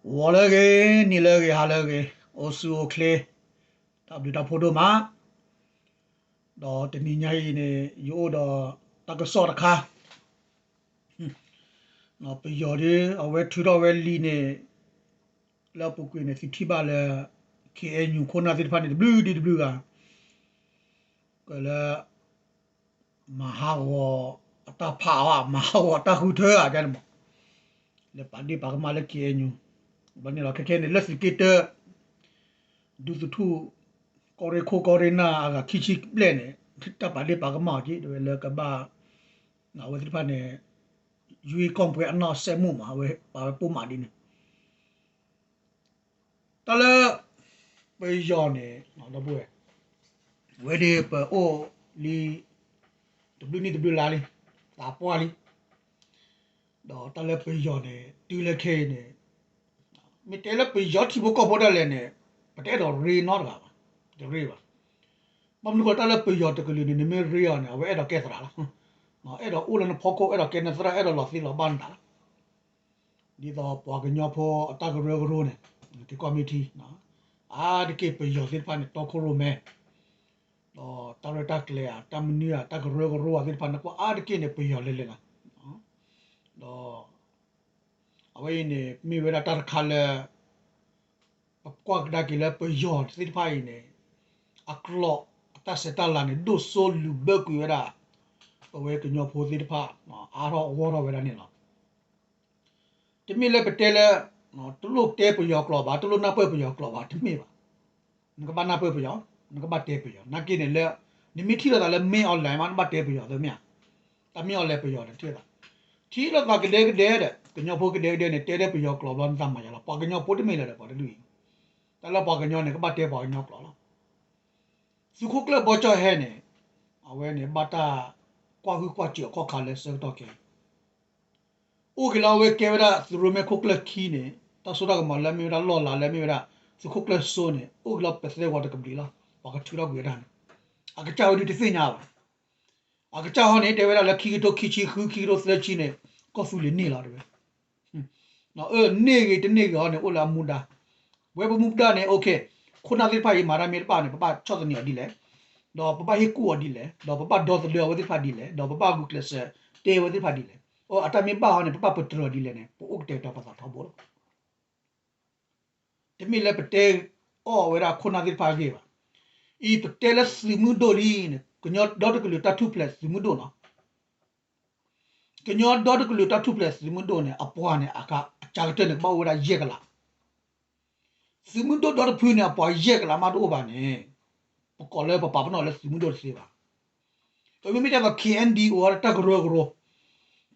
ဂီၤလၢအဂ့ၤ, နံၤလၢအဂ့ၤ, ဟါလၢအဂ့ၤ, အိၣ်ဆူၣ်အိၣ်ချ့, တၢ်ဘျုးတၢ်ဖှိၣ်ဒိၣ်မး. ဒီးတနံၤညါအံၤန့ၣ် ယအိၣ်ဒီးတၢ်ကစီၣ်တခါ, ပယီၤဒီး အဝဲထုးထီၣ်ဝဲလံာ်န့ၣ် လၢအပူၤကွံာ်န့ၣ် သုထံၣ်ဘၣ်လၢ KNU ခိၣ်နၢ်သ့ၣ်တဖၣ်န့ၣ် တဘျုးဒံးတဘျုးဂၤ ကလၢ မၤဟးဂီၤအတၢ်ဖးအီၤ, မၤဟးဂီၤအတၢ်ဃုထၢဧါန့ၣ်မး, လဲၤပာ်ဒ့ၣ်ပာ်ကမၣ်လၢ KNU ဘျီန့ၣ်လီၤ. ခဲခဲန့ၣ် လၢသုးက့တၢ ဒူသထူၣ် ကီၢ်ရ့ၣ်ခိၣ်ကီၢ်ရ့ၣ်နၢ်အဂၤခံဆံဘျဲၣ်န့ၣ် တၢ်ပာ်ဒ့ၣ်ပာ်ကမၣ်အီၤက့ၤ တဲဝဲလၢကဘၣ် အဝဲသ့ၣ်တဖၣ်န့ၣ် ရွေးကောက်ပွဲအနောက်ဆက်မှု မး အဝဲပာ်ဝဲပိာ်မးဒ်န့ၣ် တၢ်လၢ ပယီၤန့ၣ် ဒီပုၢ်ဝဲၢ် ဝဲဒၣ်ပအိၣ်လံ တဘျုးနံၣ်တဘျုးလါလံ, သးပှၢ်လံ, ဒီးတၢ်လၢပယီၤန့ၣ် တုၤလၢခဲအံၤန့ၣ် မ့ၢ်တဲလၢပယီၤထံဖိကီၢ်ဖိဒၣ်လဲာ်န့ၣ် ပတအဲၣ်ဒိးရ့နီတဂၤဘၣ်, တရ့ဘၣ်. ဘၣ်မနုၤဃိ တၢ်လၢပယီၤတကလုာ်န့ၣ် နမ့ၢ်ရ့အီၤန့ၣ် အဝဲအဲၣ်ဒိးကဲသရၣ်လီၤ. အဲၣ်ဒိးအိၣ်လၢနဖီခိၣ် အဲၣ်ဒိးကဲနသရၣ် အဲၣ်ဒိးလီၤသ့လီၤဘၣ်နသးလီၤ. ဒ်သိးပှၤကညီဖိအတၢ်ကရၢကရိန့ၣ် က့ၤကီၢ်မ့ၢ်ထံ အါတက့ၢ်ပယီၤသ့ၣ်တဖၣ်န့ၣ် တီခိၣ်ရိၣ်မဲ ဒီးတၢ်ရဲၣ်တၢ်ကျဲၤဧါ တၢ်မနုၤဧါ တၢ်ကရၢကရိဧါသ့ၣ်တဖၣ်န့ၣ် ကွၢ်အါတက့ၢ်န့ၣ် ပယီၤလဲၤလဲၤလီၤ. ဒီး အဝဲအံၤန့ၣ် မ့ၢ်ဝဲဒၣ်တၢ်တခါလၢ ပကွၢ်ကဒါက့ၤလၢပယီၤသ့ၣ်တဖၣ်အံၤန့ၣ် အကျိာ်အတၢ်ဆဲးတၢ်လၤန့ၣ် ဒိၣ်စိလုၣ်ဘၢကွံာ်ဝဲဒၣ် ပဝဲကညီဖိသ့ၣ်တဖၣ် အါထီၣ်အဂီၢ်ထီၣ်ဝဲဒၣ်န့ၣ်လီၤ. တမ့ၢ်လၢပတဲလၢ တလိၣ်တဲပယီၤကျိာ်ဘၣ်, တလိၣ်နၢ်ပၢၢ်ပယီၤကျိာ်ဘၣ်, တမ့ၢ်ဘၣ်. နကဘၣ်နၢ်ပၢၢ်ပယီၤ, နကဘၣ်တဲပယီၤ, နာ်က့န့ၣ်လၢ နမ့ၢ်ထံၣ်လိာ်သးလၢ မင်းအောင်လှိုင် မး နဘၣ်တဲပယီၤသ့မ့ၢ်ဧါ. တၢ် မင်းအောင်လှိုင် ပယီၤန့ၣ်ထံၣ်လိာ်သး, ထံၣ်လိာ်သးကဒဲကဒဲဒီး ကညီဖိကဒဲကဒဲန့ၣ် တဲဒီးပယီၤကျိာ်ဘျီ နသးမၤယၤလီၤ. ပှၤကညီဖိတမ့ၢ်လၢၤဒီးပှၤတဒူၣ်အံၤ, တၢ်လၢပှၤကညီန့ၣ် ကဘၣ်တဲပှၤကညီကျိာ်လီၤ. သုးခိၣ်ကျၢၢ်ဘီကၠီၣ်ဟဲန့ၣ် အဝဲန့ၣ် ဘၣ်တၢ်ကွၢ်ဟုၣ်ကွၢ်စၢၤအခီၣ်ခါလၢဆၢကတီၢ်ခဲအံၤ အိၣ်က့ၤလီၤ အဝဲကဲဝဲဒၣ်သုးရိၣ်မဲခိၣ်ကျၢၢ်ခံန့ၣ် တၢ်စိတၢ်ကမီၤလၢမ့ၢ်ဝဲဒၣ်လီၢ်လၤလၢမ့ၢ်ဝဲဒၣ် သုးခိၣ်ကျၢၢ်စိန့ၣ် အိၣ်က့ၤလီၤပသဲဝီၤတကဘျံးလီၤ. ပှၤကထုးထီၣ်ကွံာ်ဝဲဒၣ်န့ၣ် အကစၢ်ဝဲဒၣ်တသ့ၣ်ညါဘၣ်. အကစၢ်ဟီန့ၣ် တဲဝဲဒၣ်လၢခံကထိခံဆံဃု ခံကထိသၢဆံန့ၣ် ကီၢ်သူလ့ၤန့ၢ်လီၤတဲဝဲ အန့ၢ်ဂ့ၤတန့ၢ်ဂ့ၤဟီန့ၣ် အိၣ်လၢအမူဒါ, ပဝဲပမူဒါန့ၣ် အိၣ်ခ့ ခိၣ်နၢ်သ့ၣ်တဖၣ်အံၤ မၤတၢ်မ့ၢ်တဘၣ်န့ၣ် ပဘၣ်ဆီၣ်သနံးအီၤဒ်လဲၣ်, ဒီးပဘၣ်ဟ့ၣ်ကူၣ်အီၤဒ်လဲၣ်, ဒီးပဘၣ်ဒီသဒၢအဝဲသ့ၣ်တဖၣ်ဒ်လဲၣ်, ဒီးပဘၣ်ဂုာ်ကျဲးစၢးတဲအဝဲသ့ၣ်တဖၣ်ဒ်လဲၣ်, အတၢ်မ့ၢ်ဘၣ်ဟီန့ၣ် ပဘၣ်ပတြၢၤဒ်လဲၣ်န့ၣ် ပအိၣ်ကတဲာ်ကတီၤပသးထီဘိလီၤ. တမ့ၢ်လၢပတဲအီၣ်ဝဲဒၣ်ခိၣ်နၢ်သ့ၣ်တဖၣ်အဂ့ၢ်ဘၣ်. အံၤပတဲလၢသုးမုၢ်ဒိၣ်လံန့ၣ် ကညီဒီတကလုာ်တၢ်ထူၣ်ဖျဲးသုးမုၢ်ဒိၣ်နီၤ ကညီဒီတကလုာ်တၢ်ထူၣ်ဖျဲးသုးမုၢ်ဒိၣ်န့ၣ် အပှၤန့ၣ် အကစၢ်ကတၢၢ်န့ၣ်ကဘၣ်အိၣ်ဝဲဒၣ်ယဲၢ်ကလး. သုးမုၢ်ဒိၣ်ဒီတဖုန့ၣ် အပှၤယဲၢ်ကလးမးတအိၣ်ဘၣ်န့ၣ် ပကိးလၢပပာ်ပနီၣ်လၢသုးမုၢ်ဒိၣ်တသ့ဘၣ်. ပမ့မ့ၢ်တဲသိး KNDO အတၢ်ကရၢကရိ,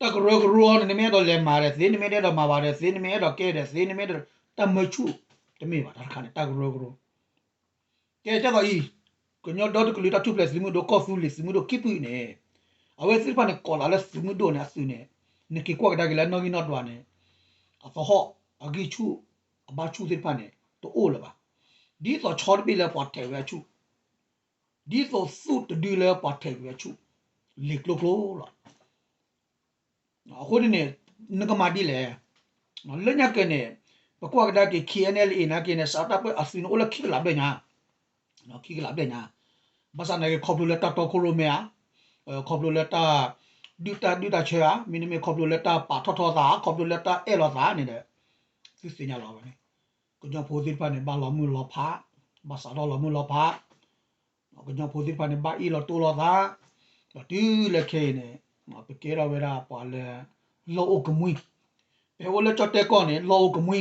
တၢ်ကရၢကရိန့ၣ် နမ့ၢ်အဲၣ်ဒိးလဲၤမၤဒီးသ့, နမ့ၢ်အဲၣ်ဒိးမၤဘၣ်ဒီးသ့, နမ့ၢ်အဲၣ်ဒိးကဲဒီးသ့, နမ့ၢ်အဲၣ်ဒိးတၢ်မၢဆူၣ်, တမ့ၢ်ဘၣ်တၢ်တခါန့ၣ် တၢ်ကရၢကရိ ကဲဒ်သိးအံၤ, ကညီဒီတကလုာ်တၢ်ထူၣ်ဖျဲးသုးမုၢ်ဒိၣ် ကီၢ်သူလ့ၤသုးမုၢ်ဒိၣ်ခံဖုန့ၣ်, အဝဲသ့ၣ်တဖၣ်န့ၣ် ကိးလီၤလၢသုးမုၢ်ဒိၣ်န့ၣ် အသုးန့ၣ်, နက့ၤကွၢ်ကဒါက့ၤလၢနီၣ်ဂံၢ်နီၣ်ဒွးန့ၣ်, အသဟီၣ်, အဂံၢ်ဆူၣ်, အဘါဆူၣ်သ့ၣ်တဖၣ်န့ၣ် တအိၣ်လၢၤဘၣ်. ဒ်သိးဆီတဘ့ၣ်လၢပှၤထဲးဝဲအဆူၣ်, ဒ်သိးသူၣ်တဒုလၢပှၤထဲးကွံာ်အဆူၣ်, လ့ၤကျိကျိလီၤ. အဃိန့ၣ်န့ၣ်, နကမၤဒ်လဲၣ်. လၢညါက့ၤန့ၣ်, ပကွၢ်ကဒါက့ၤ KNLA နာ်က့ၤန့ၣ် စးထီၣ်တၢ်ပၢၢ်အသုးန့ၣ်အိၣ်လၢခံကလးဘျဲၣ်ညါ, ခံကလးဘျဲၣ်ညါ, ဘၣ်ဆၣ်နာ်က့ၤခီဖျိလၢတၢ်တီခိၣ်ရိၣ်မဲဧါ, ခီဖျိလၢတၢ်ဒုၣ်တၢ်ဒုၣ်တၢ်ဆၢဧါ, မ့တမ့ၢ်ခီဖျိလၢတၢ်ပာ်ထီၣ်ထီသး, ခီဖျိလၢတၢ်အဲၣ်လီၤသးန့ၣ်ဒီး, သုသ့ၣ်ညါလီၤဝဲန့ၣ်, ကညီဖိသ့ၣ်တဖၣ်န့ၣ် ဘၣ်လီၤမုၢ်လီၤဖး, ဘၣ်စးထီၣ်လီၤမုၢ်လီၤဖး ကညီဖိသ့ၣ်တဖၣ်န့ၣ် ဘၣ်အ့ၣ်လိာ်တိလိာ်သး, ဒီးတုၤလၢခဲအံၤန့ၣ်, ပကဲထီၣ်ဝဲဒၣ်ပှၤလၢ လီၢ်အိၣ်ကမှံ, ပဟဲအိၣ်လၢကၠီၣ်တဲၣ်ကီၢ်န့ၣ် လီၢ်အိၣ်ကမှံ,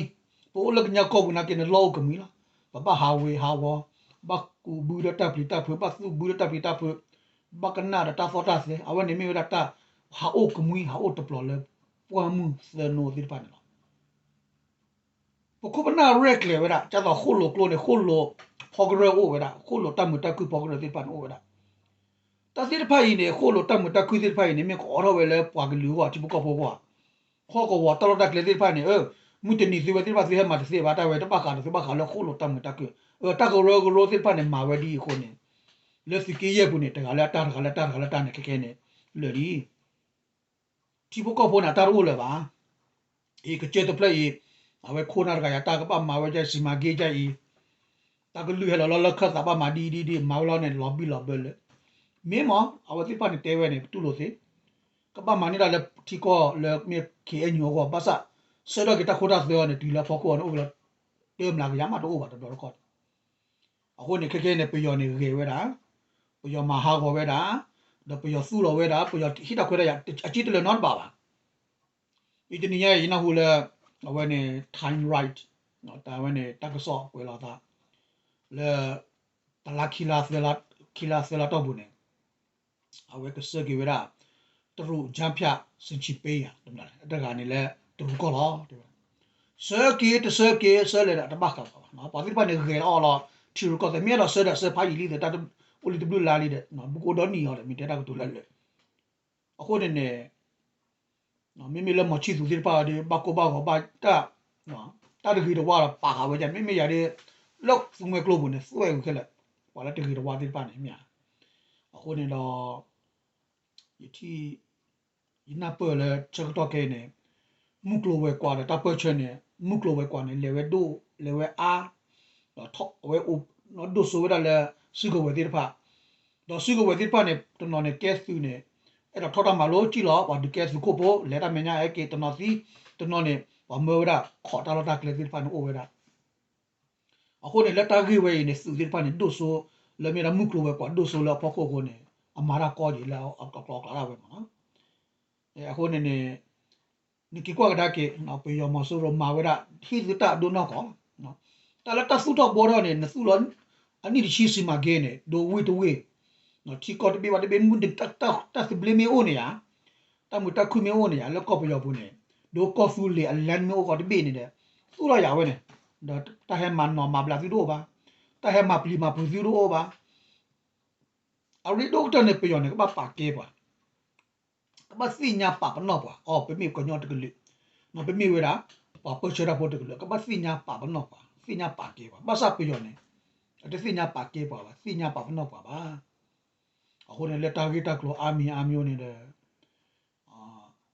ပအိၣ်လၢကညီကီၢ်ပူၤနာ်က့န့ၣ် လီၢ်အိၣ်ကမှံလီၤ. ပဘၣ်ဟးဝ့ၤဟးဝီၤ, ဘၣ်ကူးဘုလၢတၢ်ပျံၤတၢ်ဖုး, ဘၣ်သူၣ်ဘုလၢတၢ်ပျံၤတၢ်ဖုး, ဘၣ်ကနၣ်ဒီးတၢ်သီၣ်တၢ်သဲ, အဝဲန့ၣ်မ့ၢ်ဝဲဒၣ်တၢ်ဟးအိၣ်ကမှံ ဟးအိၣ်တပျီၤလၢ ပှၢ်မုၢ်သၢနိသ့ၣ်တဖၣ်န့ၣ်လီၤ. ပခိၣ်ပနၢ်ရဲၣ်ကျဲၤဝဲဒၣ် ဒ်သိးဃိၣ်လိာ်ကျိန့ၣ် ဃိၣ်လိာ်ဖီကရၢအိၣ်ဝဲဒၣ်, ဃိၣ်လိာ်တၢ်မုာ်တၢ်ခုၣ်ဖီကရၢသ့ၣ်တဖၣ်န့ၣ်အိၣ်ဝဲဒၣ်. တၢ်သ့ၣ်တဖၣ်အံၤန့ၣ် ဃိၣ်လိာ်တၢ်မုာ်တၢ်ခုၣ်သ့ၣ်တဖၣ်အံၤန့ၣ် မ့ၢ်ကအိးထီၣ်ဝဲလၢပှၤကလုာ်အဂီၢ် ထံဖိကီၢ်ဖိအဂီၢ်, ဟီၣ်ကဝီၤတၢ်လီၢ်တၢ်ကျဲသ့ၣ်တဖၣ်န့ၣ်, မုၢ်တနံၤသုဝဲသ့ၣ်တဖၣ်သုဟဲမၤတသ့ဘၣ်, တၢ်ဝဲတဘၣ်ဃးဒီးသုဘၣ်ဃးလၢဃိၣ်လိာ်တၢ်မုာ်တၢ်ခုၣ်, တၢ်ကရၢကရိသ့ၣ်တဖၣ်န့ၣ် မၤဝဲဒ်အံၤအဃိန့ၣ်, လၢသုးက့ယဲၢ်ပူၤန့ၣ် တဂၤလၢအတၢ် တဂၤလၢအတၢ် တဂၤလၢအတၢ်န့ၣ် ခဲခဲန့ၣ် လၢာ်လံ ထံဖိကီၢ်ဖိန့ၣ် အတၢ်တအိၣ်လၢၤဘၣ်. အံၤကစၢၢ်တဖျၢၣ်အံၤ, အဝဲခိၣ်နၢ်တဂၤယၤ တၢ်ကဘၣ်မၤဝဲဒ်အံၤ စီမံကိန်းဒ်အံၤ, တၢ်ကလုၢ်ဟဲလီၤလၢလၢၢ်ခၢၣ်သးဘၣ်မၤဒ်အံၤဒ်အံၤဒ် မၤဝဲလီၤန့ၣ် လီၤဘံၣ်လီၤဘၢလၢာ်. မ့ၢ်မ့ၢ် အဝဲသ့ၣ်တဖၣ်န့ၣ်တဲဝဲန့ၣ် ပတူၢ်လိာ်သ့, ကဘၣ်မၤန့ၢ်တၢ်လၢထံကီၢ်လၢမ့ၢ် ခ့ၣ်အဲၣ်ယူၣ် အဂီၢ် ဘၣ်ဆၣ် ဆၢထၢၣ်က့ၤတၢ်ခိတၢ်သွဲအီၤန့ၣ် တုၤလၢအဖီခိၣ်အီၤန့ၣ် အိၣ်က့ၤလီၤ တၢမျးကယၤမးတအိၣ်ဘၣ်တဘျီတခီၣ်န့ၣ်. အဃိန့ၣ် ခဲခဲန့ၣ် ပယီၤန့ၣ်ဂဲၤဝဲဒၣ်, ပယီၤမၤဟးဂီၤဝဲဒၣ်, ဒီးပယီၤသူၣ်လီၤဝဲဒၣ်, ပယီၤဟ့ၣ်တၢ်ခွဲးတၢ်ယာ် အစ့တလၢၤနီတဘ့ၣ်ဘၣ်. အံၤတနံၤညါအံၤ ယနၢ်ဟူလၢ အဝဲန့ၣ် Time Right တၢ်ဝဲန့ၣ် တၢ်ကစီၣ်ကွဲးလီၤသး လၢ တလါခံလါသၢလါ ခံလါသၢလါတီၢ်ပူၤန့ၣ် အဝဲကဆှၢက့ၤဝဲဒၣ် တရူး ကျားဖြန့် စစ်ဆင်ရေး တဂၤန့ၣ်လၢတရူးကီၢ်လီၤ တဲဝဲ. ဆှၢက့ၤတဆှၢက့ၤ ဆှၢလဲၤဒီးတဘၣ်ဃးဘၣ်ဘၣ်. ပှၤသ့ၣ်တဖၣ်န့ၣ်ဂဲၤလီၤအီၤလီၤ ထံရူၢ်ကီၢ်သဲး မ့ၢ်အဲၣ်ဒိးဆှၢဒီးဆှၢဖးယံာ်လံသ့ၣ် တၢ်အိၣ်လံတဘျုးလါလံဒီး ဘူးကအိၣ်ဒီနံၤအီၤဒီး မ့ၢ်တဲတၢ်ကတိၤလၢလၢ အဃိန့ၣ်န့ၣ် မ့မ့ၢ်လၢမီၤဆံၣ်သူးသ့ၣ်တဖၣ်ဒီး ဘၣ်ကိၢ်ဘၣ်ဂီၤဘၣ်တၢ် တၢ်တဂ့ၤတဝါဒီးပာ်ဃာ်ဝဲဒၣ် မ့မ့ၢ်ယၤဒီး လၢသူမှဲကျိပူၤန့ၣ် သွဲၣ်ဝံၤခဲလၢာ် ပှၤလၢတဂ့ၤတဝါသ့ၣ်တဖၣ်န့ၣ်မ့ၢ်ဧါ. အဃိန့ၣ်ဒီး ယထံၣ် ယနၢ်ပၢၢ်လၢဆၢကတီၢ်ခဲအံၤန့ၣ် မုၢ်ကျိၤဝဲၤကွာ်ဒီးတၢ်ပၢၢ်ဆၢန့ၣ် မုၢ်ကျိၤဝဲၤကွာ်န့ၣ် လဲၤဝဲဒိၣ် လဲၤဝဲအါ ဒီးအဝဲ ဒိၣ်စိဝဲဒၣ်လၢ စုကဝဲၤသ့ၣ်တဖၣ် ဒီးစုကဝဲၤသ့ၣ်တဖၣ်န့ၣ် တနီၤန့ၣ်ကဲသုးန့ၣ် အဲၣ်ဒိးထီၣ်တၢ်မၤလိကံၣ်လီၤ ပှၤဒုးကဲသုးခိၣ်ဖိ လဲၤတၢ်မဲာ်ညါဟဲက့ၤ တနီၤသံ တနီၤန့ၣ် ပှၤမၢဝဲဒၣ်ခိးတၢ်လီၢ်တၢ်ကျဲသ့ၣ်တဖၣ်န့ၣ်အိၣ်ဝဲဒၣ် အဃိန့ၣ် လၢတၢ်ဂ့ၢ်ဝဲအံၤန့ၣ် သုးသ့ၣ်တဖၣ်န့ၣ် ဒိၣ်စိ လၢမ့ၢ်ဒၣ်မုၢ်ကျိၤဝဲၤကွာ်ဒိၣ်စိလၢအဖီခိၣ်အဃိန့ၣ် အမၤတၢ်ကီက့ၤလၢအကျိၤအကျဲဒၣ်ဝဲမးနီၤ. အဃိန့ၣ်န့ၣ် နက့ၤကွၢ်ကဒါက့ၤ ပယီၤမီၤစိရိၤမၤဝဲဒၣ် ဟ့ၣ်သုတၢ်ဒိၣ်နီၢ်ကီၢ် တၢ်လၢတၢ်သူၣ်ထီၣ်ဘှီထီၣ်န့ၣ် နသူၣ်လီၤ အနံၣ်တဆံ စီမံကိန်း န့ၣ် ဒိဝ့ၢ်တဝ့ၢ် ထံကီၢ်တဘ့ၣ်ဘၣ်တဘ့ၣ် မုၢ်တၢ်သဘျ့မ့ၢ်အိၣ်န့ၣ်ဧါ တၢ်မုာ်တၢ်ခုၣ်မ့ၢ်အိၣ်န့ၣ်ဧါ လၢကီၢ်ပယီၤပူၤန့ၣ် ဒိကီၢ်သူလ့ၤအ land မ့ၢ်အိၣ်ကီၢ်တဘ့ၣ်န့ၣ်ဒီး သူၣ်ထီၣ်ယၤဝဲန့ၣ် ဒီးတၢ်ဟဲမၤနီၢ်မၤဘျးသုတအိၣ်ဘၣ် တၢ်ဟဲမၤပျံၤမၤဖုးသုတအိၣ်ဘၣ် အရ့ဒိၣ်ကတၢၢ်န့ၣ် ပယီၤန့ၣ် ကဘၣ်ပာ်ကဲပှၤ ကဘၣ်သ့ၣ်ညါပာ်ပနီၣ်ပှၤ အိ ပမ့ၢ်ကညီတကလုာ် ပမ့ၢ်ဝဲဒၣ် ပှၤပၢဆှၢတၢ်ဖိတကလုာ် ကဘၣ်သ့ၣ်ညါပာ်ပနီၣ်ပှၤ သ့ၣ်ညါပာ်ကဲပှၤ ဘၣ်ဆၣ်ပယီၤန့ၣ် အတသ့ၣ်ညါပာ်ကဲပှၤဘၣ် သ့ၣ်ညါပာ်ပနီၣ်ပှၤဘၣ်. အဃိန့ၣ် လၢတၢ်ဂ့ၢ်တၢ်ကျိၤအါမံၤအါမံၤန့ၣ်ဒီး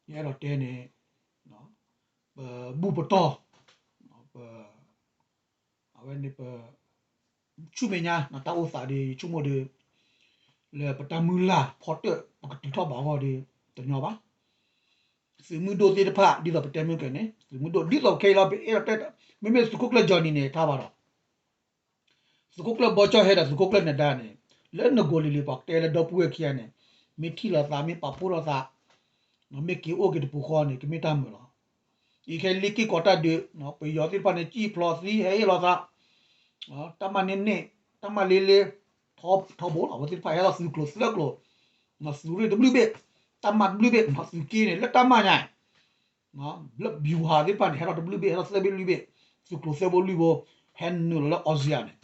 ယအဲၣ်ဒိးတဲန့ၣ် ပဘူၣ်ပတီၢ် ပ အဝဲန့ၣ်ပ ဆူမဲာ်ညါ တၢ်အိၣ်သးဒီး ယဆိကမိၣ်ဒီး လၢပတၢ်မုၢ်လၢ်ဖီတၢၣ် ပကတုၤထီၣ်ဘၣ်အဂီၢ်ဒီး တညီဘၣ်. သုးမုၢ်ဒိၣ်သ့ၣ်တဖၣ် ဒ်သိးပတဲမုၢ်ကဲန့ၣ် သုးမုၢ်ဒိၣ် ဒ်သိးခဲအံၤလီၤ ပအဲၣ်ဒိးတဲ မ့မ့ၢ်သုးခိၣ်ကျၢၢ် Johnny န့ၣ် ထားပါတော့ သုးခိၣ်ကျၢၢ် ဘီကၠီၣ်ဟဲဒီး သုးခိၣ်ကျၢၢ်နဒါန့ၣ် လၢနဂီၢ်လံၤလံၤ ပှၤတဲလၢဒီပုၢ်ဝဲၢ်ခံဂၤန့ၣ် မ့ၢ်ထံၣ်လိာ်သး မ့ၢ်ပာ်ဖှိၣ်လိာ်သး မ့ၢ်က့ၤအိၣ်က့ၤတပူၤဃီန့ၣ် ကမ့ၢ်တၢ်မုာ်လီၤ. အံၤခဲလံက့ၤကီးတၢ်ဒုး ပယီၤသ့ၣ်တဖၣ်န့ၣ် စံၣ်ဖျိးသံ ဟဲဟ့ၣ်လိာ်သး တၢ်မၤန့ၢ်န့ၢ် တၢ်မၤလ့လ့ ထီဘိလီၤ အဝဲသ့ၣ်တဖၣ်ဟဲလီၤသုးကျိၤသၢကျိၤ သုးရ့ၣ်တဘျုးဘ့ၣ် တၢ်မၤတဘျုးဘ့ၣ် သုးက့န့ၣ် လၢတၢ်မၤညါ လၢ ဗျူဟာ သ့ၣ်တဖၣ်န့ၣ် ဟဲထီၣ်တဘျုးဘ့ၣ် ဟဲထီၣ်သၢဘ့ၣ်လွံၢ်ဘ့ၣ် သုးကျိၤသၢဘိလွံၢ်ဘိ ဟဲနုာ်လီၤလၢ Asia န့ၣ်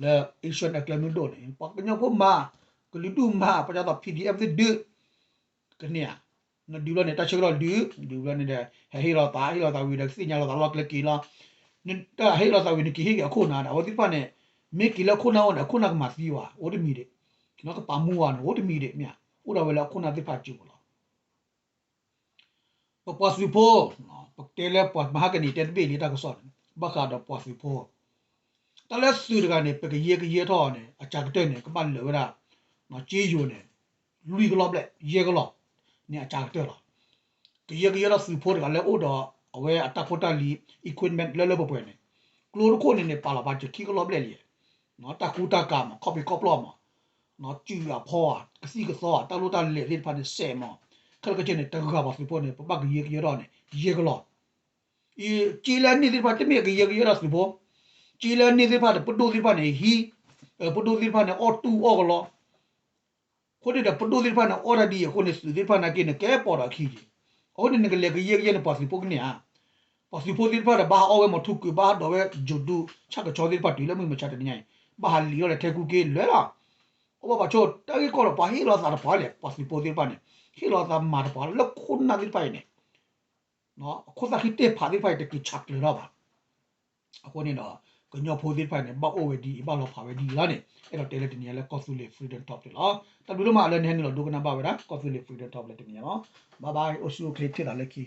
လၢ Asian အကျဲမုၢ်ဒိၣ်န့ၣ် ပှၤကညီဖိမၤ ကလုာ်ဒူၣ်မၤ ပှၤကညီ PDF သ့ၣ်ဒုး ကန့ၢ်ဧါ နဒုးဘျီန့ၣ် တၢ်ဆၢကတီၢ်ဒုး ဒုးဘျီန့ၣ်ဒီး ဟဲဟ့ၣ်လိာ်သး ဟ့ၣ်လိာ်သးဝံၤဒီး ကသ့ၣ်ညါလိာ်သးလီၢ်ကျဲက့ၤလီၤ တၢ်ဟ့ၣ်လိာ်သးဝံၤန့ၣ် ကဟ့ၣ်က့ၤအခိၣ်နၢ်ဒီး အဝဲသ့ၣ်တဖၣ်န့ၣ် မ့ၢ်က့ၤလၢအခိၣ်နၢ်အိၣ်န့ၣ် အခိၣ်နၢ်ကမၤသံဝဲ အိၣ်တမံၤဒံး ကပာ်မူဝဲန့ၣ် အိၣ်တမံၤဒံးမ့ၢ်ဧါ အိၣ်ဒၣ်ဝဲလၢအခိၣ်နၢ်သ့ၣ်တဖၣ်ကၠိပူၤလီၤ. ပပှၤသုးဖိ ပကတဲလၢပှၤမဟါကနံၤတဲတဘ့ၣ်လံတၢ်ကစီၣ်န့ၣ် ဘၣ်ဃးဒီးပှၤသုးဖိ တၢ်လၢသုးတဂၤန့ၣ် ပကယဲၢ်ကယဲၢ်ထီၣ်န့ၣ် အစှၤကတၢၢ်န့ၣ် ကဘၣ်လၢာ်ဝဲဒၣ် က့ယိၤန့ၣ် လွံၢ်ကလီၢ်ဘျဲၣ် ယဲၢ်ကလီၢ်န့ၣ် အစှၤကတၢၢ်လီၤ. ကယဲၢ်ကယဲၢ်ထီၣ်သုးဖိတဂၤလၢအိၣ်ဒီးအဝဲအတၢ်ဖိတၢ်လံၤ equipment လၢလၢပှဲၤပှဲၤန့ၣ် ကျိတခိၣ်န့ၣ်န့ၣ် ပာ်လီၤပာ်စၢၤခံကလီၢ်ဘျဲၣ်လံ တၢ်ကူတၢ်ကၤမး ခီၣ်ဖံးခီၣ်ဖျီၣ်မး စုၣ်အဖီ ကသံၣ်ကသီ တၢ်လိၣ်တၢ်လဲၤသ့ၣ်တဖၣ်န့ၣ်စဲးမး ခဲလၢာ်ခဲဆ့န့ၣ် တဂၤပှၤသုးဖိန့ၣ် ပဘၣ်ကယဲၢ်ကယဲၢ်ထီၣ်န့ၣ် ယဲၢ်ကလီၢ် အံၤ က့လၢန့ၣ်သ့ၣ်တဖၣ် တမ့ၢ်ကယဲၢ်ကယဲၢ်ထီၣ်သုးဖိ က့လၢန့ၣ်သ့ၣ်တဖၣ်ဒီး ပဒိၣ်သ့ၣ်တဖၣ်န့ၣ် ဟံး ပဒိၣ်သ့ၣ်တဖၣ်န့ၣ် အီၣ်တူၢ်အီၣ်ကလီ အဃိန့ၣ်ဒီး ပဒိၣ်သ့ၣ်တဖၣ်န့ၣ် အီၣ်တၢ်ဒ်အံၤအဃိန့ၣ် သုးသ့ၣ်တဖၣ်နာ်က့န့ၣ် ကဲပိာ်ဒီးအခံက့ၤ အဃိန့ၣ် နကလဲၤကယဲၢ်ကယဲၢ်န့ၣ် ပှၤသုးဖိကန့ၢ်ဧါ ပှၤသုးဖိသ့ၣ်တဖၣ်ဒီး ဘၣ်ဟးအီၣ်ဝဲမီၤထူကၢၤ ဘၣ်ဟးဒိးဝဲယိၤဒူ ဆၣ်ကဆီသ့ၣ်တဖၣ်တုၤလၢမုၢ်မဆါတနံၤညါအံၤ ဘၣ်ဟးလံာ်ထီၣ်လၢထဲကူက့လွဲလီၤ အိၣ်ဘၣ်ပှၤဆိ တၢ်ဂ့ၢ်ကီဒီး ပှၤဟ့ၣ်လီၤသးတပှၤလဲၣ် ပှၤသုးဖိသ့ၣ်တဖၣ်န့ၣ် ဟ့ၣ်လီၤသးမၤတပှၤလၢခိၣ်နၢ်သ့ၣ်တဖၣ်အံၤန့ၣ် အခိၣ်သၣ်ခံတ့ၢ်ဖးသ့ၣ်တဖၣ်အံၤ တက့ၤဆးကျၢၤထီၣ်ဘၣ်. အဃိန့ၣ်ဒီး ကညီဖိသ့ၣ်တဖၣ်န့ၣ် ဘၣ်အိၣ်ဝဲဒ်အံၤ ဘၣ်လီၤဖးဝဲဒ်အံၤလီၤန့ၣ် အဲၣ်ဒိးတဲလၢတနံၤညါလၢကီၢ်သူလ့ၤ Freedom Talk န့ၣ်လီၤ. တၢ်ဘျုးဒိၣ်မးလၢနဟဲနုာ်လီၤဒိကနၣ်ဘၣ်ဝဲဒၣ် ကီၢ်သူလ့ၤ Freedom Talk လၢတနံၤညါလီၤ. Bye bye အိၣ်ဆူၣ်အိၣ်ချ့ ထံၣ်သးလၢခံ